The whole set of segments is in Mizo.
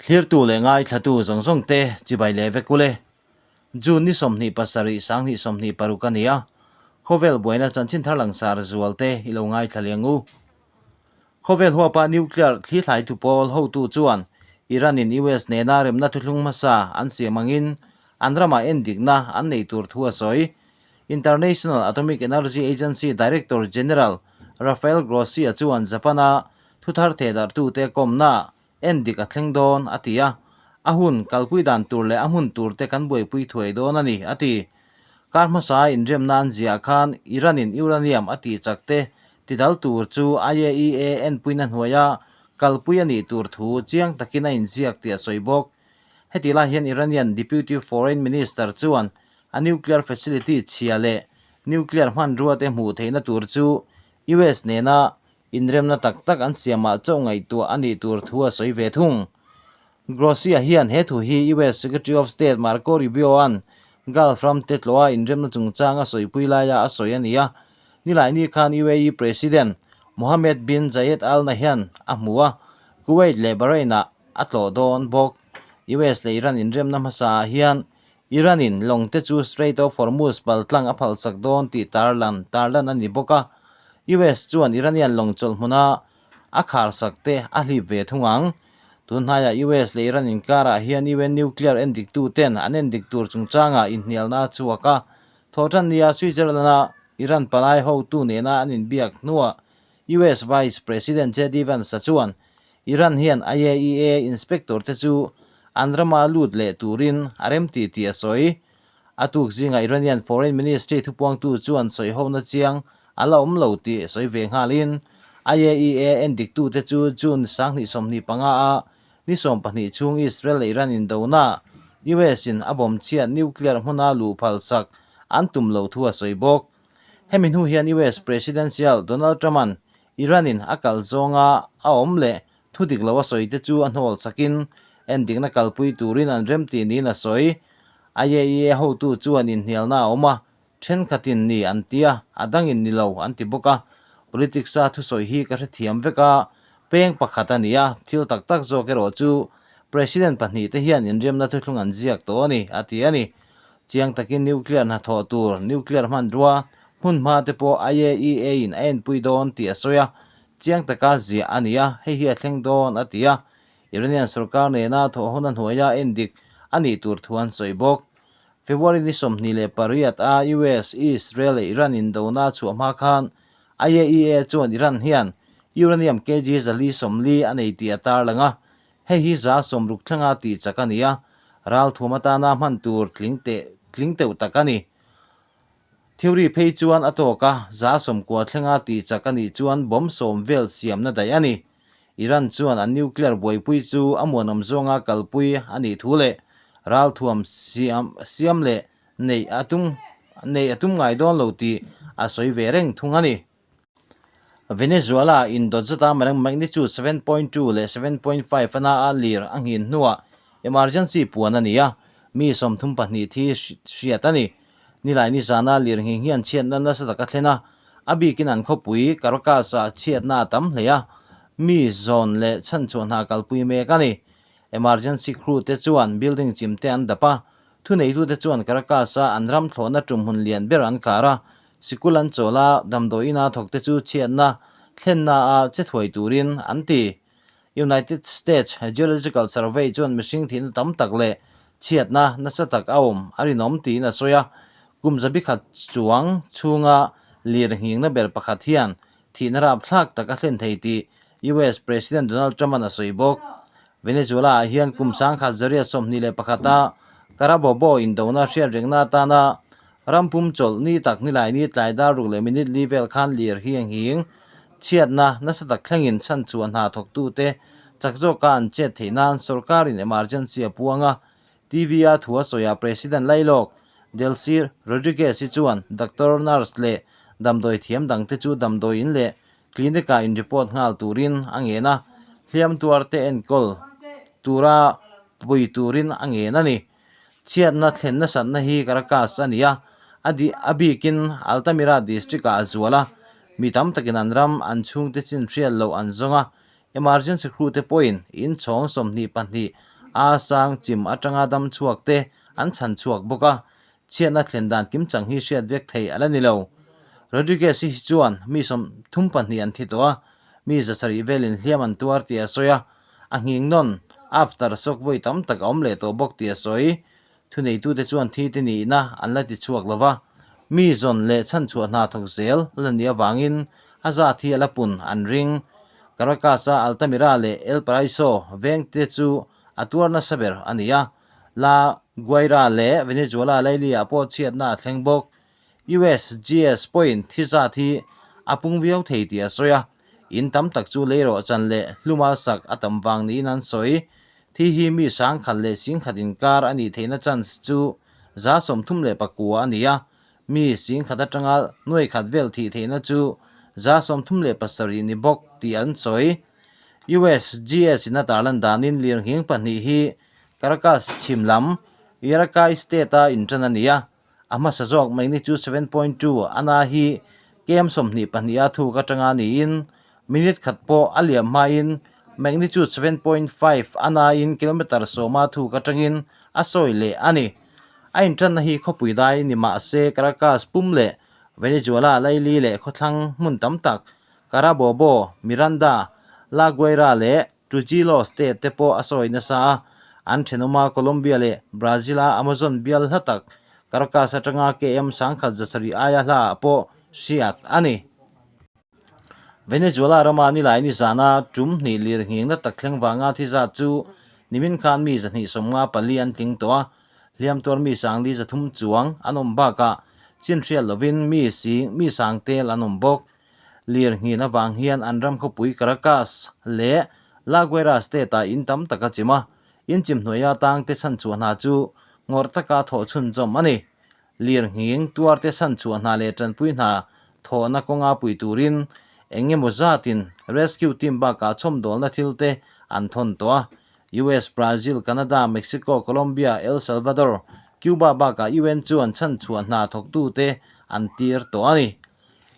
Thlirtu leh ngaithlatu zawng zawng te chibai leh vek ule. June ni 27 2026 a ni a, khawvel buaina chanchin thar langsar zual te i lo ngaithla liang u. Khawvel huapa nuclear thli thlaitu pawl hotu chuan Iran in US nena remna thuthlung hmasa an siam angin an ramah endikna an nei tur thu a sawi. International Atomic Energy Agency Director General Rafael Grossi-a chuan Japan-a thuthar thehdarhtute kawmna En dik a thleng dawn, a ti a. A hun kalpui dan tur leh a hmun tur te kan buaipui thuai dawn a ni, a ti. Kar hmasa inremna an ziah khan Iran-in uranium a tih chak te tidal tur chu IAEA enpuina hnuaia kalpui a nih tur thu chiang takin a inziak tih a sawi bawk. Hetih lai hian Iranian Deputy Foreign Minister chuan a nuclear facility chhia leh nuclear hmanrua te hmuh theihna tur chu US nena Inremna tak tak an siamah chauh ngaihtuah a nih tur thu a sawi ve thung. Grossi-a hian he thu hi US Secretary of State Marco Rubio-a'n Gulf ram te tlawha inremna chungchang a sawipui laia a sawi a ni a. Nilaini khan UAE President Mohammed bin Zayed Al Nahyan a hmu a, Kuwait leh Bahrain-ah a tlawh dawn bawk. US leh Iran inremna hmasaah hian Iran-in lawng te chu Strait of Hormuz paltlang a phalsak dawn tih tarlan tarlan a ni bawk a, US chuan Iranian lawng chawlh hmuna a kharsak te a hlip ve thung ang. Tun hnaiah US leh Iran inkarah hian UN nuclear endiktu ten an endik tur chungchangah inhnialna a chhuak a, thawhtan nia Switzerland-a Iran palai hotu nena an inbiak hnuah US Vice President JD Vance-a chuan Iran hian IAEA inspector te chu an rama lut leh turin a remti tih a sawi. A tuk zingah Iranian Foreign Ministry thupuangtu chuan sawihona chiang a la awm lo tih sawi ve nghalin IAEA endiktute chu June 2025 a ni 12 chhung Israel leh Iran indona US in a bomb chhiat nuclear hmuna luh phalsak an tum lo thu a sawi bawk. Hemi hnu hian US Presidential Donald Trump-a'n Iran-in a kal zawnga a awm leh thu dik lo a sawi te chu a hnawl sakin endikna kalpui turin an remti niin a sawi. IAEA hotu chuan inhnialna a awm a, thenkhatin ni an ti a, a dangin ni lo an ti bawk a. Politics-a thusawi hi ka hrethiam vek a, peng pakhat a ni a, thil tak tak zawk erawh chu President pahnihte hian inriamna thuthlung an ziak tawh a ni, a ti a ni. Chiang takin nuclear hnathawh tur, nuclear hmanrua, Hmun hma te pawh IAEA in a enpui dawn tih a sawi a, chiang taka ziah a ni a, hei hi a thleng dawn a ti a, Iranian sorkar nena thawhhona hnuaia endik a nih tur thu an sawi bawk. February ni 28 a US, Israel leh Iran indona a chhuah hma khan IAEA chuan Iran hian uranium kg 440 a nei tih a tarlang a, hei hi 60 thlenga tih chak a ni a, ralthuam atana hman tur tling tling teuh tak a ni. Theory phei chuan a tawk a, 90% thlenga tih chak a nih chuan bomb sawm vel siamna daih a ni. Iran chuan an nuclear buaipui chu a muanawm zawnga kalpui a nih thu leh ralthuam siam siam leh neih a tum neih a tum ngai dawn lo tih a sawi ve reng thung a ni. Venezuela indawt zata magnitude 7.2 leh 7.5 a na a lir a nghin hnuah emergency puan a ni a, mi 32 thi hriat a ni. Nilai nizana lir nghing hian chhiatna nasa tak a thlen a, a bikin an khawpui Caracas-ah chhiatna a tam hle a, mi zawn leh chhanchhuah hna kalpui mek a ni. Emergency crew te chuan building chim te an dap a, thuneitute chuan Caracas-a an ram thlawhna tum hmun lian ber an khar a, sikul an chawl a, damdawi ina thawkte chu chhiatna thlenna a che thuai turin an ti. United States Geological Survey chuan mihring thihna tam tak leh chhiatna nasa tak a awm a rinawm tiin a sawi a. Kum zabi khat chuang chhunga lir nghingna ber pakhat hian thihna rapthlak tak a thlen thei tih US President Donald Trump-a'n a sawi bawk. Venezuela-ah hian kum 1921 a Carabobo indona hriatrengna atana Rampum chawlh ni tak nilai ni tlai dar ruk leh minute li vel khan lir hi a nghing. Chhiatna nasa tak thlengin chhanchhuah hna thawktute chak zawka an chet theih nan sorkarin emergency a puang a. TV-a thu a sawiah President Lailawk Delcy Rodriguez-i chuan doctor, nurse leh damdawi thiam dangte chu damdawiin leh clinic-ah in report nghal turin a ngen a, hliam tuarte enkawl tura pui turin a ngen a ni. Chhiatna thlen nasatna hi Caracas a ni a, a di a bikin Altamira district-ah a zual a, mi tam takin an ram an chhungte chin hriat loh an zawng a, emergency crew te pawhin inchhawng 22 A sang chim atanga dam chhuak te an chhan chhuak bawk a, chhiatna thlen dan kimchang hi hriat vek thei a la ni lo. Rodriguez hi chuan mi 32 an thi tawh a, mi 700 velin hliam an tuar tih a sawi a, a nghing nawn after shock vawi tam tak a awm leh tawh bawk tih a sawi. Thuneitute chuan thi te nihna an la ti chhuak lo va, mi zawn leh chhanchhuah hna thawk zel la nih avangin a zat hi a la pun an ring. Caracas-a Altamira leh El Paraiso vengte chu a tuar nasa ber a ni a, La Guaira leh Venezuela laili-ah pawh chhiatna a thleng bawk. USGS pawhin thi zat hi a pung viau thei tih a sawi a, in tam tak chu leirawh chan leh hluma sak a tam vang niin an sawi. Thi hi mi 10,000 leh 10,000 inkar a nih theihna chance chu 39% a ni a, mi 10,000 atanga 100 vel thih theihna chu 37% ni bawk tih an sawi. USGS in a tarlan danin lirnghing pahnih hi Caracas chhim lam Yaracuy state-a inṭan a ni a, A hmasa zawk magnitude 7.2 a na hi kem 22 a thuk atanga niin minute khat pawh a liam hmain magnitude 7.5 a nain kilometer sawma thuk atangin a sawi leh a ni. A intanna hi khawpui dai ni mah se Caracas pum leh Venezuela laili leh khawthlang hmun tam tak Carabobo, Miranda, La Guaira leh Trujillo state te pawh a sawi nasa a, an thenawma Colombia leh Brazil-a Amazon bial hla tak Caracas atanga km 1700 aia hlaah pawh hriat a ni. Venezuela rama nilai nizana tum hnih lir nghingna tak thleng vanga thi zat chu nimin khan mi 254 an tling tawh a, hliam tuar mi 43 chuang an awm bakah chin hriat lovin mi sing mi sang tel an awm bawk. Lirnghin avang hian an ram khawpui Caracas leh La Guaira state-ah in tam tak a chim a, in chim hnuaia tangte chhanchhuah hna chu ngawrh taka thawh chhunzawm a ni. Lirnghing tuarte chhanchhuah hna leh tanpui hna thawhna kawnga pui turin eng emaw zatin rescue team bakah chhawmdawlna thilte an thawn tawh a. US, Brazil, Canada, Mexico, Colombia, El Salvador, Cuba bakah UN chuan chhanchhuah hna thawktute an tir tawh a ni.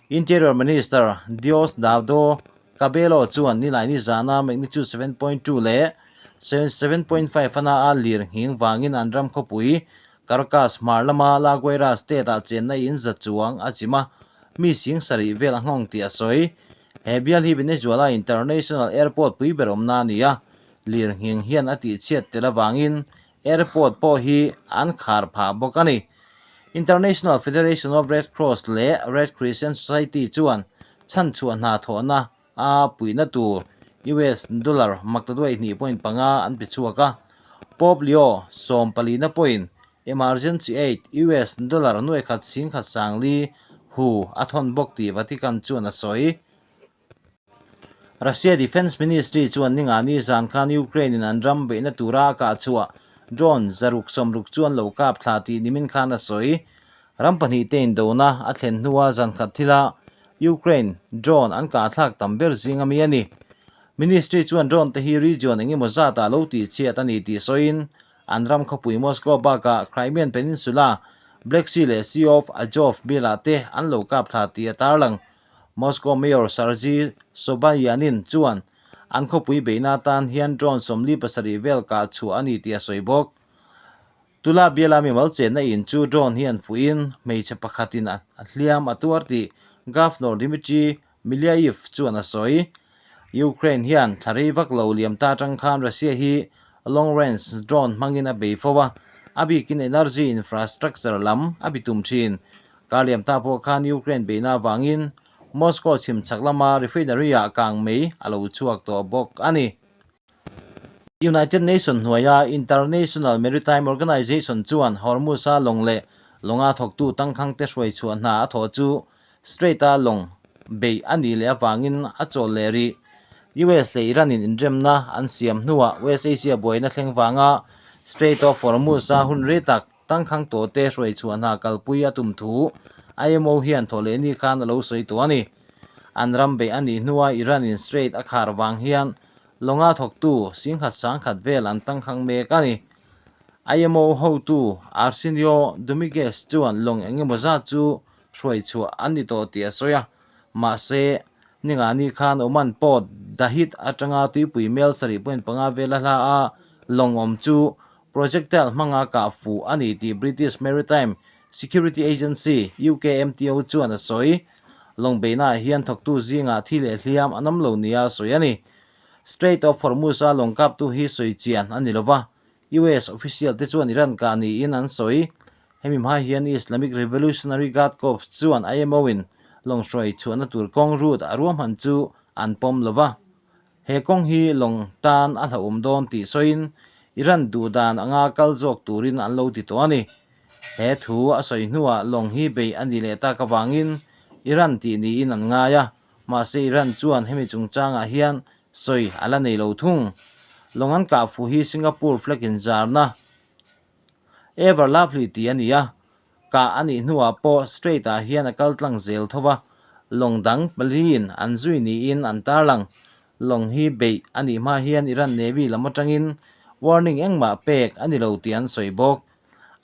Interior Minister Diosdado Cabello chuan Nilaini zana magnitude 7.2 leh 7.5 ana a lir nghing vangin an ram khawpui Caracas hmar lama La Guaira state-ah chenna in za chuang a chim a, mi 7000 vel a nghawng tih a sawi. He bial hi Venezuela International Airport pui ber awmna a ni a, lir nghing hian a tihchhiat tel avangin airport pawh hi an khar phah bawk a ni. International Federation of Red Cross leh Red Crescent Society chuan chhanchhuah hna thawhna a puihna tur US dollar maktaduai hnih point panga an pe chhuak a. Pope Leo 14na pawhin emergency aid US dollar nuaikhat singkhat sangli hu a thawn bawk tih Vatican chuan a sawi. Russia Defence Ministry chuan ningani zan khan Ukraine-in an ram beihna tura a kah chhuah drone 660 chu an lo kap thla tih nimin khan a sawi. Ram pahnih te indona a thlen hnua zan khat thila Ukraine drone an kah thlak tam ber zing ami a ni. Ministry chuan drone te hi region eng emaw zatah lo tihchhiat a ni tih sawiin an ram khawpui Moscow bakah Crimean Peninsula, Black Sea leh Sea of Azov bialah te an lo kap thla tih a tarlang. Moscow Mayor Sergei Sobyanin chuan an khawpui beihna atan hian drone 47 vel kah chhuah a ni tih a sawi bawk. Tula biala mimal chenna in chu drone hi an fuihin hmeichhe pakhatin a hliam a tuar tih Governor Dmitry Milyaev chuan a sawi. Ukraine hian thla rei vak lo liam ta atang khan Russia hi long range drone hmangin a bei fo a, a bikin energy infrastructure lam a bitum thin. Kar liam ta pawh khan Ukraine beihna avangin Moscow chhim chhak lama refinery-ah kang mai a lo chhuak tawh bawk a ni. United Nations hnuaia International Maritime Organization chuan Hormuz-a lawng leh lawnga thawktu tangkhangte hruai chhuah hna a thawh chu Strait-a lawng beih a nih leh avangin a chawl leh rih. US leh Iran-in inremna an siam hnuah West Asia buaina thleng vanga Strait of Hormuz-a hun rei tak Tangkhang tawhte hruai chhuah hna kalpui a tum thu IMO hian thaw leh ni khan a lo sawi tawh a ni. An ram beih a nih hnua Iran-in Strait a khar vang hian lawnga thawktu singkhat sangkhat vel an tangkhang mek a ni. IMO hotu Arsenio Dominguez chuan lawng eng emaw zat chu hruai chhuah an ni tawh tih a sawi a, mahse ningani khan Oman port Dahit atanga tuipui mel 7.5 vel a hla a. lawng awm chu projectile hmanga kah fuh a ni tih British Maritime Security Agency, UKMTO, chuan a sawi. Lawng beihnaah hian thawktu zingah thi leh hliam an awm lo nia sawi a ni. Strait of Hormuz-a lawng kaptu hi sawi chian a ni lo va, US official te chuan Iran kah niin an sawi. Hemi hma hian Islamic Revolutionary Guard Corps chuan IMO-in lawng hruai chhuahna tur kawng route a ruahman chu an pawm lo va. He kawng hi lawng tan a hlauhawm dawn tih sawiin Iran duh dan anga kal zawk turin an lo ti tawh a ni. He thu a sawi hnuah lawng hi bei a ni leh tak avangin Iran tih niin an ngai a, mahse Iran chuan hemi chungchangah hian sawi a la nei lo thung. Lawng an kah fuh hi Singapore flag inzarna Ever Lovely tih a ni a, kah a nih hnuah pawh Strait ah hian a kal tlang zel tho va, lawng dang paliin an zui niin an tarlang. Lawng hi beih a nih hma hian Iran Navy lam atangin warning engmah pek a ni lo tih an sawi bawk.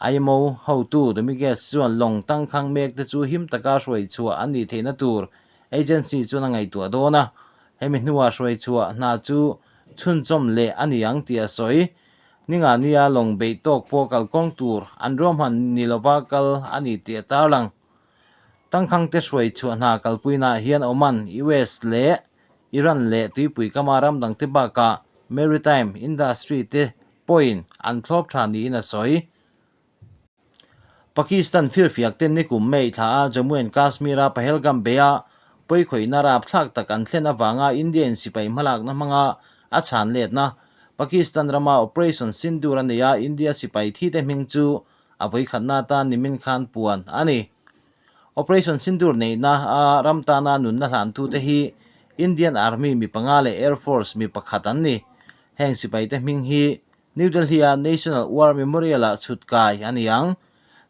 IMO hotu Dominguez chuan lawng tangkhang mek te chu him taka hruai chhuah an nih theihna tur agency chuan a ngaihtuah dawn a, hemi hnuah hruai chhuah hna chu chhunchawm leh a ni ang tih a sawi. Ninga nia lawng beih tawk pawh kalkawng tur an ruahman ni lova kal a ni tih a tarlang. Tangkhangte hruai chhuah hna kalpuinaah hian Oman, US leh Iran leh tuipui kama ram dangte bakah maritime industry te pawhin an thlawp tha niin a sawi. Pakistan firfiak ten nikum May thla a Jammu and Kashmir a Pahelgam Bay a pawikhawihna rapthlak tak an thlen avanga India in sipai hmalakna hmanga a chhan letna Pakistan rama Operation Sindoor a nei a India sipai thi te hming chu a vawikhatna atan nimin khan puan a ni. Operation Sindoor neihna a ram tana nunna hlantute hi Indian Army mi panga leh Air Force mi pakhat an ni. Heng sipaite hming hi New Delhi-a National War Memorial-ah chhut kai a ni ang.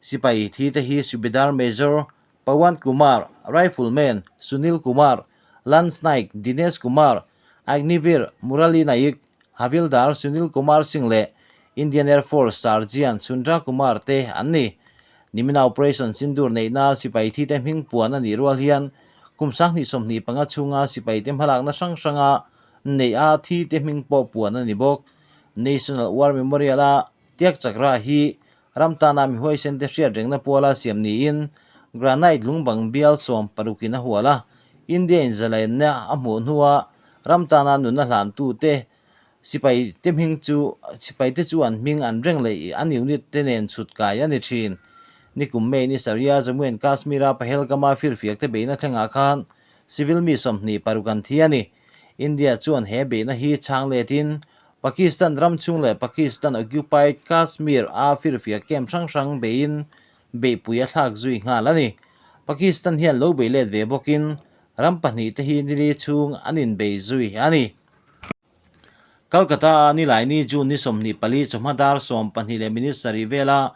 Sipai thi te hi Subedar Major Pawan Kumar, Rifleman Sunil Kumar, Lance Naik Dinesh Kumar, Agniveer Murali Naik, Havildar Sunil Kumar Singh leh Indian Air Force Sergeant Sundra Kumar te an ni. Nimina Operation Sindoor neihna sipai thi te hming puan a nih rual hian kum 2025 chhunga sipai te hmalakna hrang hranga neih a thi te hming pawh puan a ni bawk. National War Memorial-a Tiak Chakra hi ram tana mi huaisen te hriat rengna puala siam niin granite lungbang bial 16 in a hual a. India in zalainna a hmuh hnua ram tana nunna hlantu te sipai te hming chu sipai te chu an hming an reng leh an unit te nen chhut kai a ni thin. Nikum May ni sarih-a Jammu and Kashmir-a Pahelgam-a firfiak te beihna thlengah khan civil mi 26 an thi a ni. India chuan he beihna hi chhang letin Pakistan ram chhung leh Pakistan occupied Kashmir a firfiak camp hrang hrang beiin beihpui a thlak zui nghal a ni. Pakistan hian lo bei let ve bawkin ram pahnihte hi nili chhung an inbei zui a ni. Calcutta-a Nilaini June ni 24 chawhma dar 12 leh minute sarih vela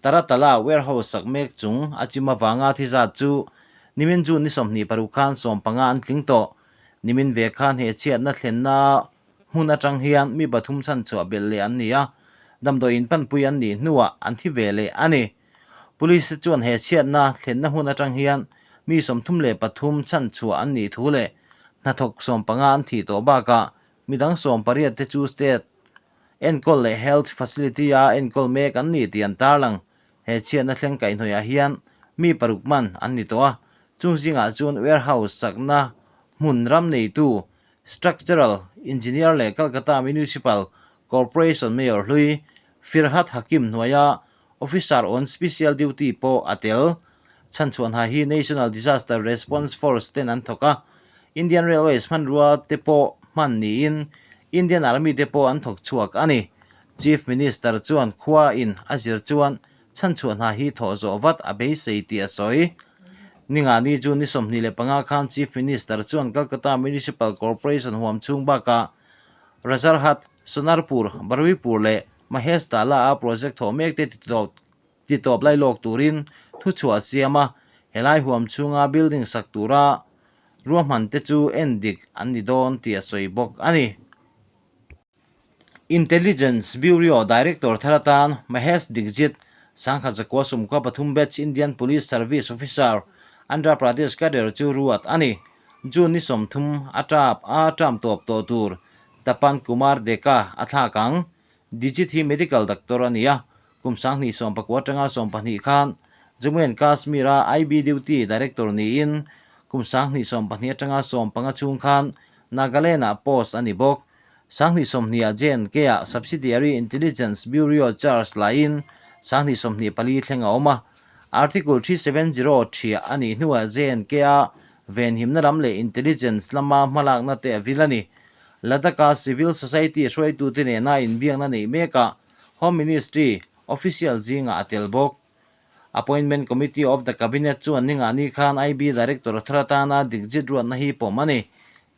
Taratala warehouse sak mek chung a chim avanga thi zat chu nimin June ni 26 khan 15 an tling tawh. Nimin ve khan he chhiatna thlenna hmun atang hian mi pathum chhan chhuah belh leh an ni a, damdawiin panpui an nih hnuah an thi ve leh a ni. Police te chuan he chhiatna thlenna hmun atang hian mi 33 chhan chhuah an nih thu leh hnathawk 15 an thih tawh bakah midang 18 te chu state enkawl leh health facility a enkawl mek an ni tih an tarlang. He chhiatna thleng kaihhnawihah hian mi paruk man an ni tawh a, chung zingah chuan warehouse sakna hmun ram neitu structural engineer leh Calcutta Municipal Corporation Mayor hlui Firhad Hakim hnuaia officer on special duty pawh a tel. Chhanchhuah hna hi National Disaster Response Force ten an thawk a, Indian Railways hmanrua te pawh hman niin Indian Army te pawh an thawk chhuak a ni. Chief Minister chuan khua in a zir chuan chhanchhuah hna hi thawh zawh vat a beisei tih a sawi. Ningani chu ni 25 khan Chief Minister chuan Calcutta Municipal Corporation huam chhung bakah Rajarhat, Sonarpur, Baruipur leh Maheshtala a project thawh mek te titawp lailawk turin thuchhuah a siam a, helai huam chhunga building sak tura ruahman te chu en dik an ni dawn tih a sawi bawk a ni. Intelligence Bureau Director thar atan Mahesh Dixit, Sangha Zakua Sumkua pathum batch Indian Police Service Officer, Andhra Pradesh cadre chu ruat a ni. June ni 30 a tap a term tawp tawh tur Tapan Kumar Deka a thlak ang. Dijit hi medical doctor a ni a, kum 2019 atanga 12 khan Jammu and Kashmir-a IB duty director niin kum 2022 atanga 15 chhung khan Nagaland-ah post a ni bawk. 2020-ah J&K-ah Subsidiary Intelligence Bureau charge laiin 2024 thleng a awm a. Article 370 thiah a nih hnuah J&K-a venhimna lam leh intelligence lama hmalakna te a vil a ni. Ladakh-a civil society hruaitute nena inbiakna neih mekah Home Ministry official zingah a tel bawk. Appointment Committee of the Cabinet chuan ningah ni khan IB Director thar atana Digjit ruatna hi pawm a ni.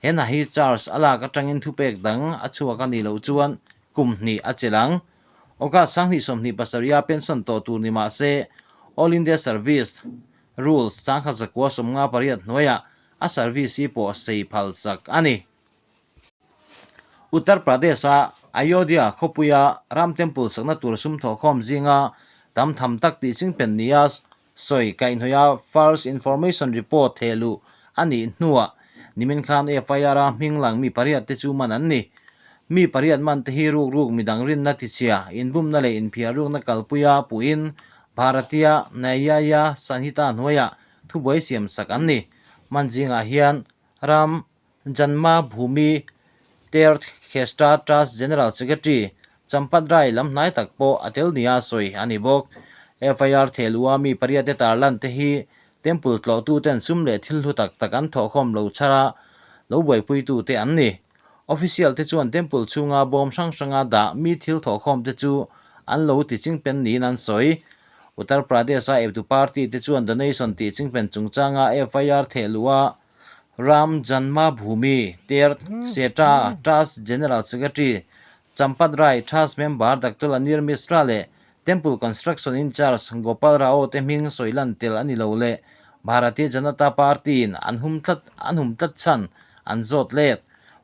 He hna hi charge a lak atangin thupek dang a chhuak a nih loh chuan kum hnih a chelh ang. August 2027 a pension tawh tur ni mah se All India Service Rules 1958 hnuaiah a service hi pawh sei phal sak a ni. Uttar Pradesh-a Ayodhya khawpuia Ram Temple sakna tur sum thawhkhawm zinga tam tham tak tih chingpen nia sawi kaihhnawih a First Information Report thehluh a nih hnuah nimin khan FIR-a hming lang mi pariat te chu man an ni. Mi pariat man te hi ruk ruk midang rinna tichhia, inbumna leh inphiar rukna kalpuia puhin Bharatiya Nyaya Sanhita hnuaiah thubuai siam sak an ni. Man zingah hian Ram Janmabhoomi Teerth Kshetra Trust General Secretary Champat Rai lam hnai tak pawh a tel nia sawi a ni bawk. FIR thehlua mi pariat te tarlan te hi Temple tlawhtuten sum leh thil hlu tak tak an thawhkhawm lo chhar a, lo buaipuitu te an ni. Official te chuan Temple chhunga bawm hrang hranga dah mi thil thawhkhawm te chu an lo ti chingpen niin an sawi. Uttar Pradesh-a eptu party te chuan donation tih chingpen chungchanga FIR thehlua Ram Janmabhoomi Teerth Kshetra Trust General Secretary Champat Rai, Trust Member Doctor Anil Mishra leh Temple Construction in Charge Gopal Rao te hming sawi lan tel a ni lo leh Bharatiya Janata Party in an hum tlat an hum tlat chhan an zawt let.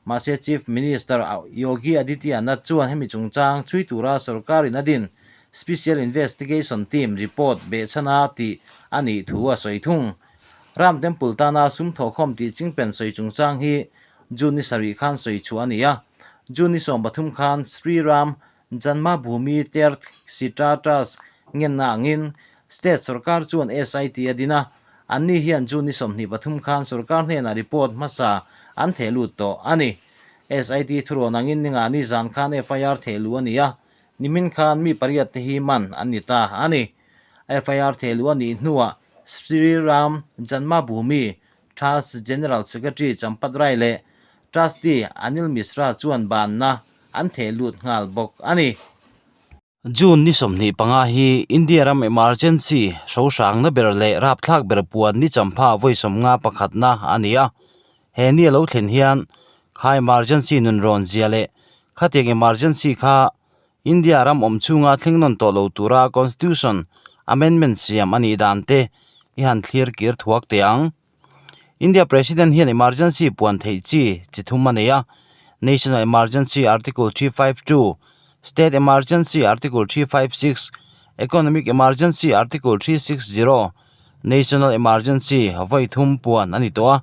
Mahse Chief Minister Yogi Adityanath chuan hemi chungchang chhui tura sorkar in a din Special Investigation Team report behchhana tih a nih thu a sawi thung. Ram Temple tana sum thawhkhawm tih chingpen sawi chungchang hi June ni sarih khan sawi chhuah a ni a. June ni 13 khan Sri Ram Janmabhoomi Teerth Kshetra Trust ngenna angin State sorkar chuan SIT a din a, anni hian June ni 23 khan sorkar hnenah report hmasa an theh lut tawh a ni. SIT thurawn angin ninga ni zan khan FIR theh luh a ni a, nimin khan mi pariat te hi man an ni ta a ni. FIR theh luh a nih hnuah Sri Ram Janmabhoomi Trust General Secretary Champat Rai leh Trustee Anil Mishra chuan banna an theh lut nghal bawk a ni. June ni 25 hi India ram emergency hrohrangna ber leh rapthlak ber puan ni champha vawi sawmnga pakhatna a ni a. He ni a lo thlen hian kha emergency nun rawn zia leh khatiang emergency kha India ram awm chhunga thleng nawn tawh lo tura Constitution Amendment siam a nih dan te i han thlir kir thuak teh ang. India President hian emergency puan theih chi chi thum a nei a, National Emergency Article 352, State Emergency Article 356, Economic Emergency Article 360, National Emergency vawi thum puan a ni tawh a,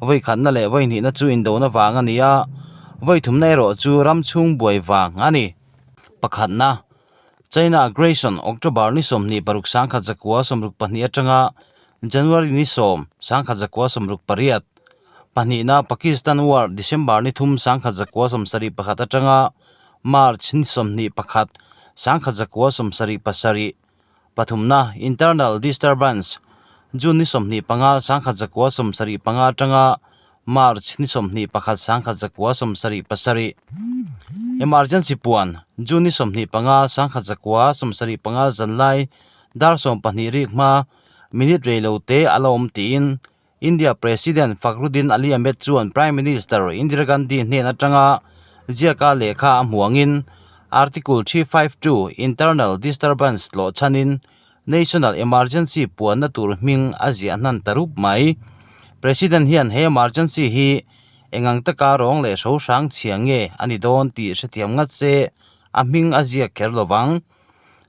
vawi khatna leh vawi hnihna chu indona vang a ni a, vawi thumna erawh chu ram chhung buai vang a ni. Pakhatna, China Aggression October ni 26 1962 atanga January ni 10 1968, pahnihna Pakistan War December ni 3 1971 atanga March ni 21 1977, Pathumna, Internal Disturbance, June ni 25 1975 atanga March ni 21 1977. Emergency puan, June ni 25 1975 zanlai dar 12 rik hma minute rei lo te a la awm tiin India President Fakhruddin Ali Ahmed chuan Prime Minister Indira Gandhi hnen atanga ziaka lehkha a hmuangin Article 352 Internal Disturbance tlawh chhanin National Emergency puanna tur hming a ziah hnan ta rup mai. President hian he emergency hi engang taka rawng leh hro hrang chhia nge a ni dawn tih hrethiam ngat se a hming a ziak kher lovang.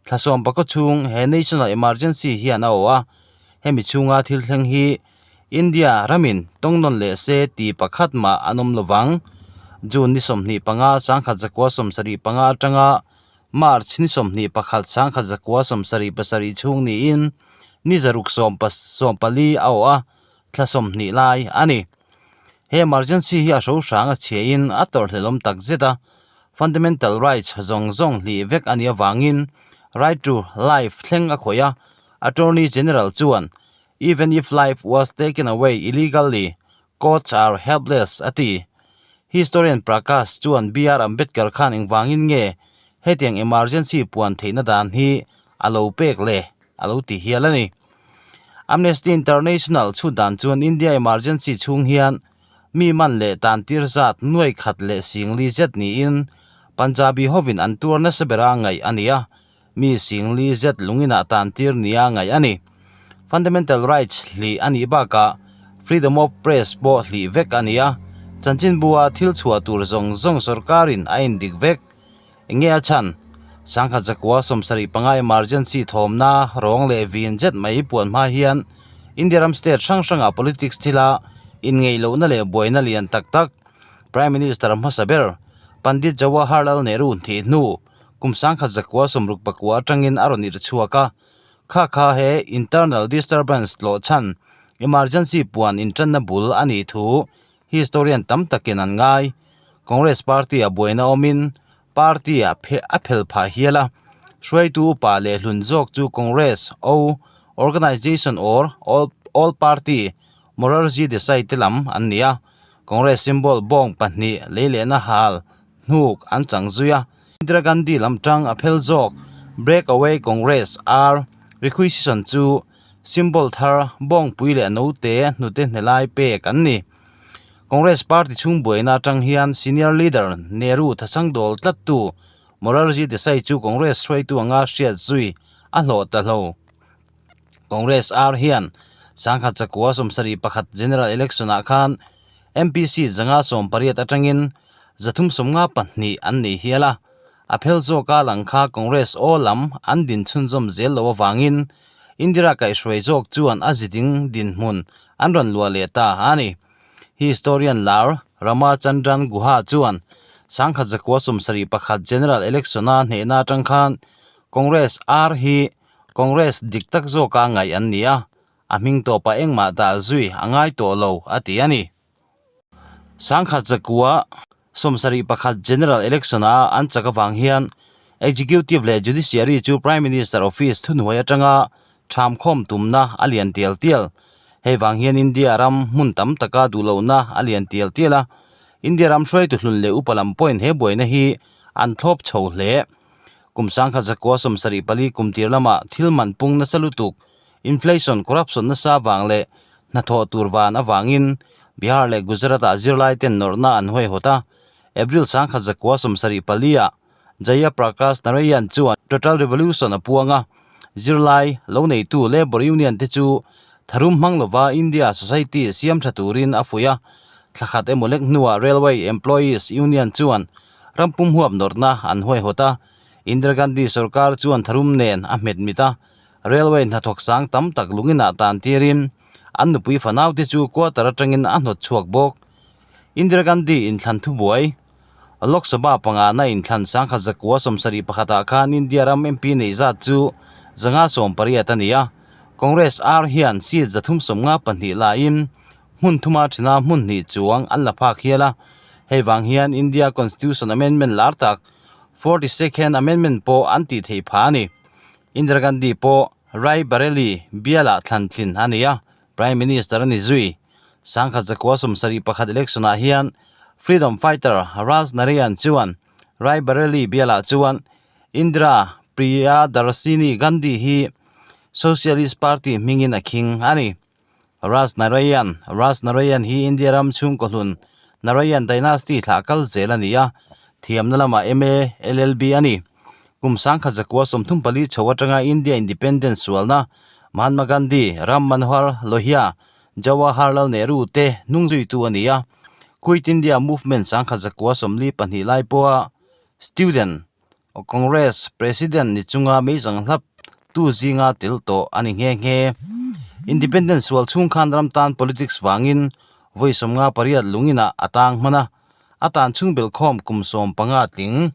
Thlasawm pakhaw chhung he National Emergency hian a awh a, hemi chhunga thil thleng hi India ramin tawng nawn leh se ti pakhat mah an awm lovang. June ni 25 1975 atanga March ni 21 1977 chhung niin ni zaruk 14 a awh a, thla 20 lai a ni. He emergency hi a hro hrang a chhiain a tawrhhlelawm tak zet a, fundamental rights zawng zawng hlih vek a nih avangin right to life thleng a khawih a, Attorney General chuan Even if life was taken away illegally, courts are helpless a ti. Historian Prakash chuan BR Ambedkar khan engvangin nge hetiang emergency puan theihna dan hi a lo pek le a lo ti hial a ni. Amnesty International chhut dan chuan India emergency chhung hian mi man leh tan tir zat nuai khat leh singli zet niin Punjabi hovin an tuar nasa bera ngaih a ni a, mi singli zet lungin ah tan tir nia ngaih a ni. Fundamental rights hlih a nih bakah freedom of press pawh hlih vek a ni a, chanchinbua thil chhuah tur zawng zawng sorkarin a indik vek. Enge a chhan? Sangkhat zakua 75 emergency thawmna rawng leh vin zet mai puan hma hian India ram state hrang hrangah politics thila inngeih lohna leh buaina lian tak tak Prime Minister hmasa ber Pandit Jawaharlal Nehru thih hnu kum 1969 atangin a rawn irh chhuak a. Kha kha he internal disturbance tlawh chhan emergency puan intanna bul a nih thu Historian tam takin an ngai. Congress party a buaina awmin party a a phel phah hial a. Hruaitu upa leh hlun zawk chu Congress O Organisation or All All Party Morarji Desai te lam an ni a. Congress symbol bawng pahnih lei lehna hal hnuk an chang zui a. Indira Gandhi lam tang a phel zawk Break Away Congress R Requisition chu Symbol thar bawngpui leh note hnute hnelai pek an ni. Congress party chhung buaina atang hian senior leader Nehru thachang dawl tlattu Morarji Desai chu Congress hruaitu anga hriat zui a hlawh ta hlo. Congress ar hian 1971 General Election ah khan MP seat 180 atangin 352 an nei hial a. A phel zawka lang kha Congress aw lam an din chhunzawm zel loh avangin Indira kaihhruai zawk chuan a ziding dinhmun an rawn luah leh ta a ni. Historian lar Ramachandran Guha chuan 1971 General Election-a hnehna atang khan Congress ar hi Congress dik tak zawka ngaih an ni a, a hming tawpah engmah dah zui a ngai tawh lo a ti a ni. 1971 General Election-a an chak avang hian Executive leh Judiciary chu Prime Minister Office thuhnuai atanga thamkhawm tumna a lian tial tial. Hei vang hian India ram hmun tam taka duhlohna a lian tial tial a, India ram hruaitu hlun leh upa lam pawhin he buaina hi an thlawp chho hle. Kum 1974 kum tir lamah thil man pung nasa lutuk Inflation, corruption nasa vang leh hnathawh tur van avangin Bihar leh Gujarat-ah zirlai ten nawrhna an huaihawt a. April 1974 ah Jaya Prakash Narayan chuan Total Revolution a puang a, zirlai lo neitu Labour Union te chu tharum hmang lova India society siam tha turin a fuih a. Thla khat emaw lek hnuah Railway Employees Union chuan ram pum huap nawrhna an huaihawt a, Indira Gandhi sorkar chuan tharum nen a hmet mit a. Railway hnathawk sang tam tak lungin ah tan tirin an nupui fanau te chu quarter atangin a hnawt chhuak bawk. Indira Gandhi inthlan thubuai Lok Sabha pangana inthlan 1971 ah khan India ram MP nei zat chu 180 a ni a, Congress ar hian seat 352 laiin hmun thuma thina hmun hnih chuang an la phak hial a, hei vang hian India Constitution Amendment lar tak 42nd Amendment pawh an tih theih phah a ni. Indira Gandhi pawh Rai Bareli bialah thlan tlin a ni a, Prime Minister a ni zui. 1971 election ah hian Freedom Fighter Raj Narayan chuan Rai Bareli bialah chuan Indira Priyadarshini Gandhi hi Socialist Party hmingin a khing a ni. Raj Narayan Raj Narayan hi India ram chhungkaw hlun Narayan Dynasty thlah kal zel a ni a, thiamna lamah MA, LLB a ni. Kum 1934 chho atanga India Independence sualna Mahatma Gandhi, Ram Manohar Lohia, Jawaharlal Nehru te hnungzuitu a ni a. Quit India Movement 1942 lai pawha Student Congress President ni chunga meizang hlap tu zinga tel tawh a ni nghe nghe. Independence sual chhung khan ram tan politics vangin vawi 58 lungin ah a tang hman a, a tan chhung belhkhawm kum 15 tling.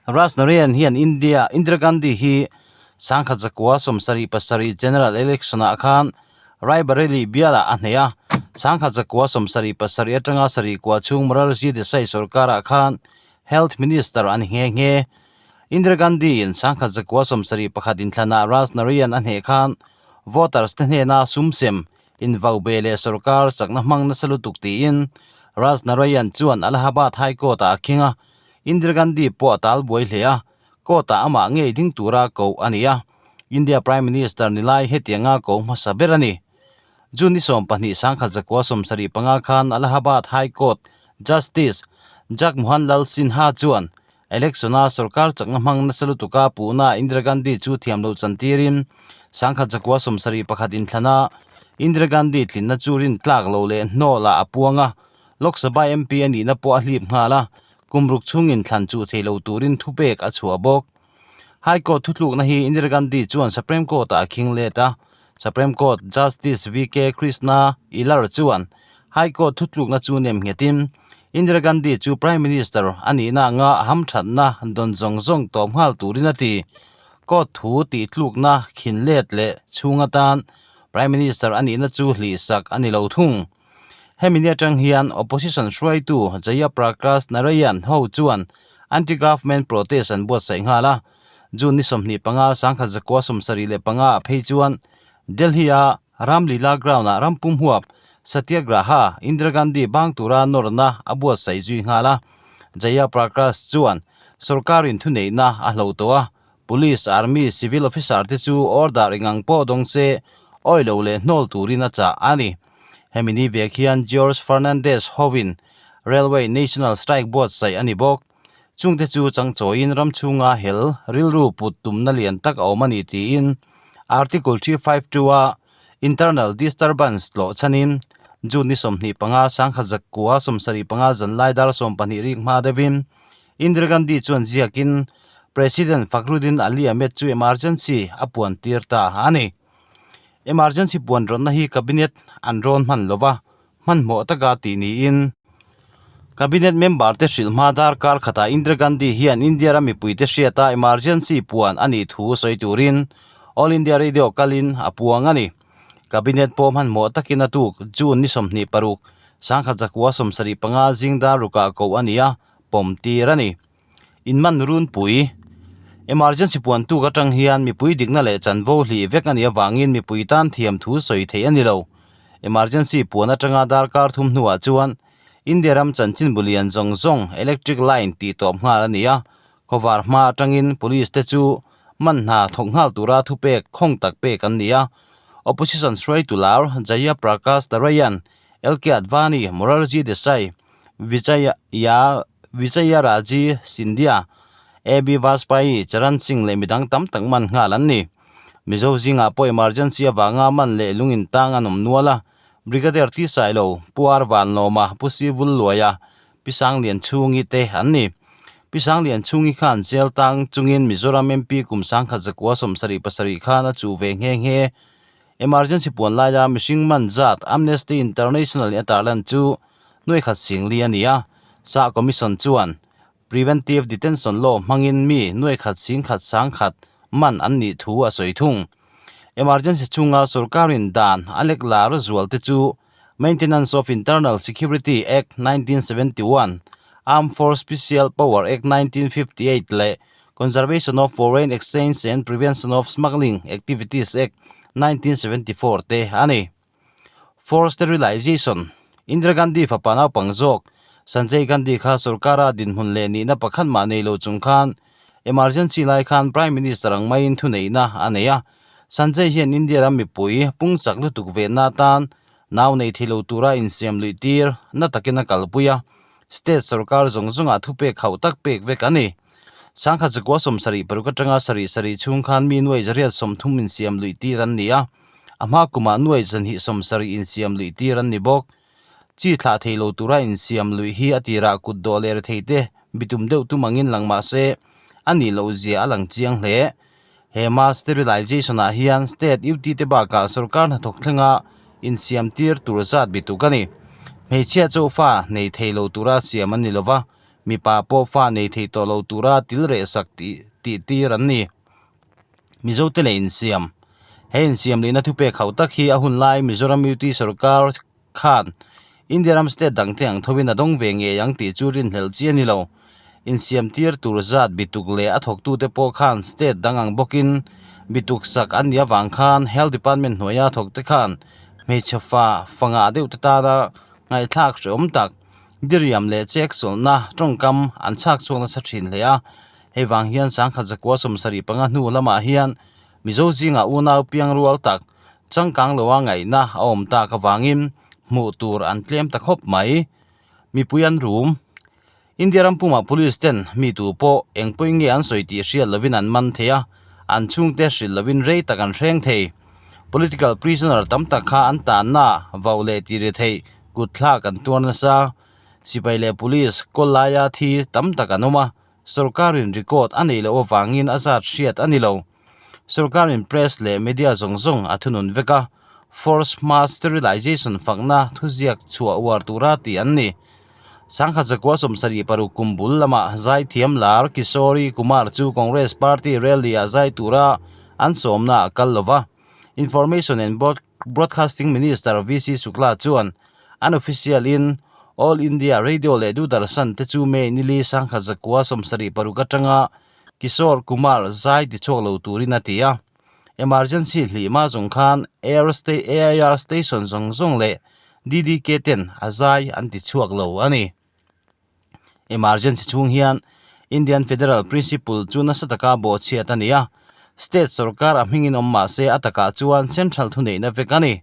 Raj Narayan hian India Indira Gandhi hi 1977 General Election ah khan Raebareli bialah a hneh a, 1977 atanga sarih kua chhung Morarji Desai sorkarah khan Health Minister a ni nghe nghe. Indira Gandhi in 1971 inthlanah Raj Narayan a hneh khan voters te hnena sum sem invau be leh sorkar chakna hmang nasa lutuk tiin Raj Narayan chuan Allahabad High Court ah a khing a, Indira Gandhi pawh a tal buai hle a, court ah amah ngei ding tura koh a ni a, India Prime Minister ni lai hetianga koh hmasa ber a ni. June ni 12 1975 khan Allahabad High Court Justice Jagmohan Lal Sinha chuan Election-a sorkar chakna hmang nasa lutuka puhna Indira Gandhi chu thiam loh chantirin 1971 inthlana Indira Gandhi tlinna chu rin tlak lo leh hnawlah a puang a, Lok Sabha MP a nihna pawh a hlip nghal a, kum ruk chhungin thlan chuh thei lo turin thupek a chhuah bawk. High Court thutlukna hi Indira Gandhi chuan Supreme Court-ah a khing let a, Supreme Court Justice VK Krishna Iyer chuan High Court thutlukna chu nem nghetin Indira Gandhi chu Prime Minister a nihna anga hamthatna dawn zawng zawng tawp nghal turin a ti. Court thu tihtlukna khin let leh chhung atan Prime Minister a nihna chu hlihsak a ni lo thung. Hemi ni atang hian Opposition hruaitu Jaya Prakash Narayan ho chuan anti-government protest an buatsaih nghal a. June ni 25, 1975 ah phei chuan Delhi-a Ramlila Ground-ah rampum huap Satyagraha Indira Gandhi bang tura nawrna a buatsaih zui nghal a. Jaya Prakash chuan sorkarin thuneihna a hlo tawh a, Police, Army, Civil Officer te chu order engang pawh dawng se awi lo leh hnawl turin a chah a ni. Hemi ni vek hian George Fernandes hovin Railway National Strike buatsaih a ni bawk. Chungte chu changchawiin ram chhunga hel rilru put tumna lian tak a awm a ni tiin Article 352 a Internal Disturbance tlawh chhanin June ni 25, 1975 zanlai dar 12 rik hma deuhin Indira Gandhi chuan ziakin President Fakhruddin Ali Ahmed chu emergency a puan tir ta a ni. Emergency puan rawnna hi Cabinet an rawn hman lova, hmanhmawh taka tih niin Cabinet member te hrilh hma darkar khatah Indira Gandhi hian India ram mipuite hriata emergency puan a nih thu sawi turin All India Radio kalin a puang a ni. Cabinet pawh hmanhmawh takin a tuk June ni 26, 1975 zing dar rukah koh a ni a, pawm tir a ni. Inman runpui, Emergency puan tuk atang hian mipui dikna leh chanvo hlih vek a nih avangin mipui tan thiam thu sawi theih a ni lo. Emergency puan atanga darkar thum hnuah chuan India ram chanchin bulian zawng zawng electric line tih tawp nghal a ni a, khawvar hma atangin police te chu man hna thawk nghal tura thupek khawng tak pek an ni a. Opposition hruaitu lar Jaya Prakash Narayan, LK Advani, Morarji Desai, Vijaya Vijayaraji Scindia, AB Vajpayee, Charan Singh leh midang tam tak man nghal an ni. Mizo zingah pawh emergency avanga man leh lung intang an awm nual a, Brigadier T Sailo, Pu R Vanlawma, Pu Si Vulluaia, Pi Sanglian Chhungi te an ni. Pi Sanglian Chhungi khan jail tang chungin Mizoram MP kum 1977 khan a chuh ve nghe nghe. Emergency puan laia mihring man zat Amnesty International in a tarlan chu nuai khat singli a ni a, Shah Commission chuan Preventive Detention Law hmangin mi nuai khat sing khat sang khat man an nih thu a sawi thung. Emergency chhunga sorkarin dan a lek lar zual te chu Maintenance of Internal Security Act 1971, Armed Force Special Power Act 1958 leh Conservation of Foreign Exchange and Prevention of Smuggling Activities Act, 1974 te a ni. Forced Sterilization, Indira Gandhi fapa naupang zawk Sanjay Gandhi kha sorkara dinhmun leh nihna pakhat mah nei lo chung khan emergency lai khan Prime Minister ang maiin thuneihna a nei a. Sanjay hian India ram mipui pung chak lutuk venna atan nau nei thei lo tura insiam luih tir na takin a kalpui a, state sorkar zawng zawngah thupek hauh tak pek vek a ni. 1976 atanga sarih sarih chhung khan mi nuai zariat 30 insiam luih tir an ni a, a hma kumah nuai zahnih 70 insiam luih tir an ni bawk. Chi thlah thei lo tura insiam luih hi a tirah kut dawh leh rethei te bitum deuh tum angin lang mah se a nih loh zia a lang chiang hle. He mass sterilization ah hian state UT te bakah sorkar hnathawk thlenga insiam tir tur zat bituk a ni. Hmeichhia chauh fa nei thei lo tura siam an ni lova. Mipa pawh fa nei thei tawh lo tura til reh sak tih tih tir an ni. Mizote leh insiam. He insiam lehna thupek hauh tak hi a hun lai Mizoram UT sorkar khan India ram state dangte ang thovin a dawng ve ngei ang tih chu rinhlelh chi a ni lo. Insiam tir tur zat bituk leh a thawktute pawh khan state dang ang bawkin bituk sak an nih avang khan Health Department hnuaia thawkte khan hmeichhe fa fa ngah deuhte tana ngaihthlak hrehawm tak diriam leh chek sawlhna tawngkam an chhak chhuak nasa thin hle a. Hei vang hian sangkhat zakua 75 hnu lamah hian Mizo zingah unau piang rual tak changkang loa ngaihna a awm tak avangin hmuh tur an tlem ta khawp mai. Mipui an rum. India ram pumah police ten mi tu pawh eng pawhin nge an sawi tih hriat lovin an man thei a, an chhungte hrilh lovin rei tak an hreng thei. Political prisoner tam tak kha an tanna vauh leh tih ri theih kut thlak an tuar nasa. Sipai leh police kawl laia thi tam tak an awm a, Sorkarin record a neih loh avangin a zat hriat a ni lo. Sorkarin press leh media zawng zawng a thunun vek a, force mass sterilization fakna thuziak chhuah uar tura tih an ni. Sangkhat zakua 76 kum bul lamah zaithiam lar Kishori Kumar chu Congress party rally-ah zai tura an sawmna a kal lo va, Information and Broadcasting Minister VC Shukla chuan an official in All India Radio leh Doordarshan te chu May nili sangkhat zakua 76 atanga Kishore Kumar zai tichhuak lo turin a ti a. Emergency hlihma zawng khan Air AIR station zawng zawng leh DDK ten a zai an tichhuak lo a ni. Emergency chhung hian Indian Federal Principle chu nasa taka bawhchhiat a ni a, state sorkar a hmingin awm mah se a takah chuan central thuneihna vek a ni.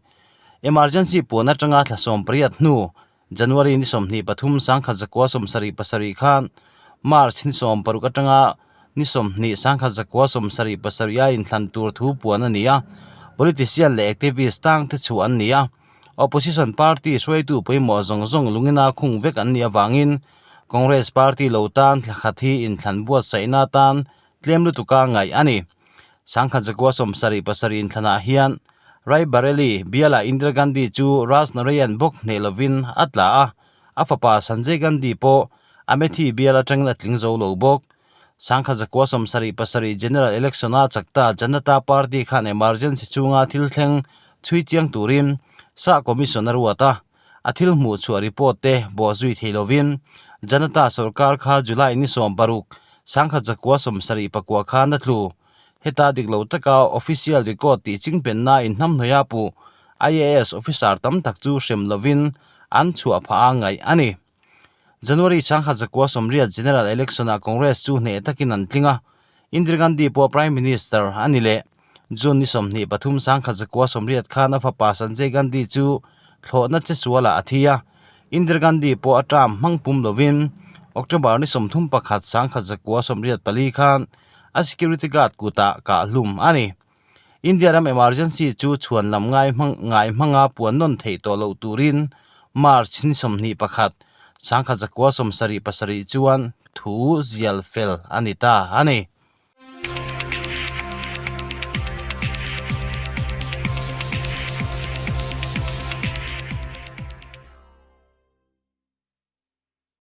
Emergency puan atanga thla 18 hnu January ni 23 1977 khan March ni 16 atanga ni 20 1977 a inthlan tur thu puan a ni a, politician leh activist tangte chhuah an ni a. Opposition party hruaitu pawimawh zawng zawng lungina khung vek an nih avangin Congress party lo tan thla khat hi inthlan buatsaihna atan tlem lutuka ngaih a ni. Sangkhat zakua 77 inthlanah hian Rai Bareilly bialah Indira Gandhi chu Raj Narayan bawk hneh lovin a tla a, a fapa Sanjay Gandhi pawh Amethi bial atangin a tling zo lo bawk. Sangkhat zakua 77 General Election-a chakta Janata Party khan emergency chunga thil thleng chhui chiang turin Shah Commission a ruat a, a thil hmuh chhuah report te bawh zui thei lovin Janata sorkar kha July ni 16, sangkhat zakua 74 khan a tlu. Heta dik lo taka official record tih chingpenna inhnamhnawih a puh IAS officer tam tak chu hrem lovin an chhuah phah a ngaih a ni. January sangkhat zakua 80 General Election-ah Congress chu hneh takin an tling a, Indira Gandhi pawh Prime Minister a ni leh. June ni 23 sangkhat zakua 80 khan a fapa Sanjay Gandhi chu thlawhna che sualah a thi a, Indira Gandhi pawh a term hmang pum lovin October ni 31 sangkhat zakua 84 khan a security guard kutah kah hlum a ni. India ram emergency chu chhuan lam ngai hmang ngai hmanga puan nawn theih tawh loh turin March ni 21, sangkhat zakua 77 chuan thu zial fel a ni ta a ni.